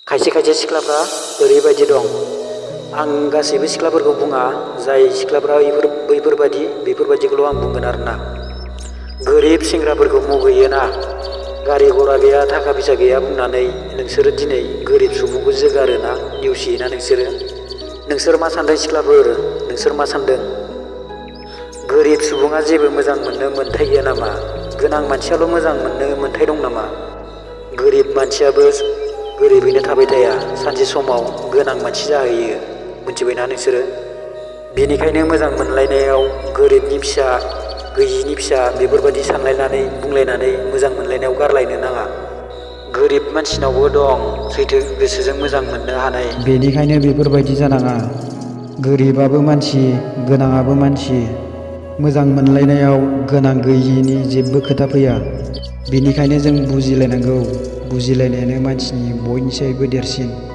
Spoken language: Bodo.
खायसे खायसे सिख्लाफ्रा ओरैबायदि दं, आं गासैबो सिख्लाफोरखौ बुङा, जाय सिख्लाफ्रा बेफोरबायदिखौल' आं बुंगोन आरोना। गोरिब सेंग्राफोरखौ मुगैयोना, गारि घरा गैया थाखा फैसा गैया बुंनानै नोंसोरो दिनै गोरिब सुबुंखौ जोगारोना, नेवसियोना नोंसोर मा सान्दों सिख्लाफोर? नोंसोर मा सान्दों? गोरिब सुबुङा जेबो मोजां मोननो मोन्थाय गैया नामा? गोनां मानसियाल' मोजां मोननो मोन्थाय दं नामा? गोरिब मानसियाबो गोरिबैनो थाबाय थाया, सानसे समाव गोनां मानसि जाहैयो, मिथिबायना नोंसोरो? बेनिखायनो मोजां मोनलायनायाव गोरिबनि फिसा गैयिनि फिसा बेफोरबायदि सानलायनानै बुंलायनानै मोजां मोनलायनायाव गारलायनो नाङा। गोरिब मानसिनावबो दं सैथो गोसोजों मोजां मोननो हानाय। बेनिखायनो बेफोरबायदि जानाङा। गोरिबाबो मानसि, गोनाङाबो मानसि। मोजां मोनलायनायाव गोनां गैयिनि जेबो खोथा फैया। बेनिखायनो जों बुजिलायनांगौ। बुजिलायनायानो मानसिनि बयनिसायबो देरसिन।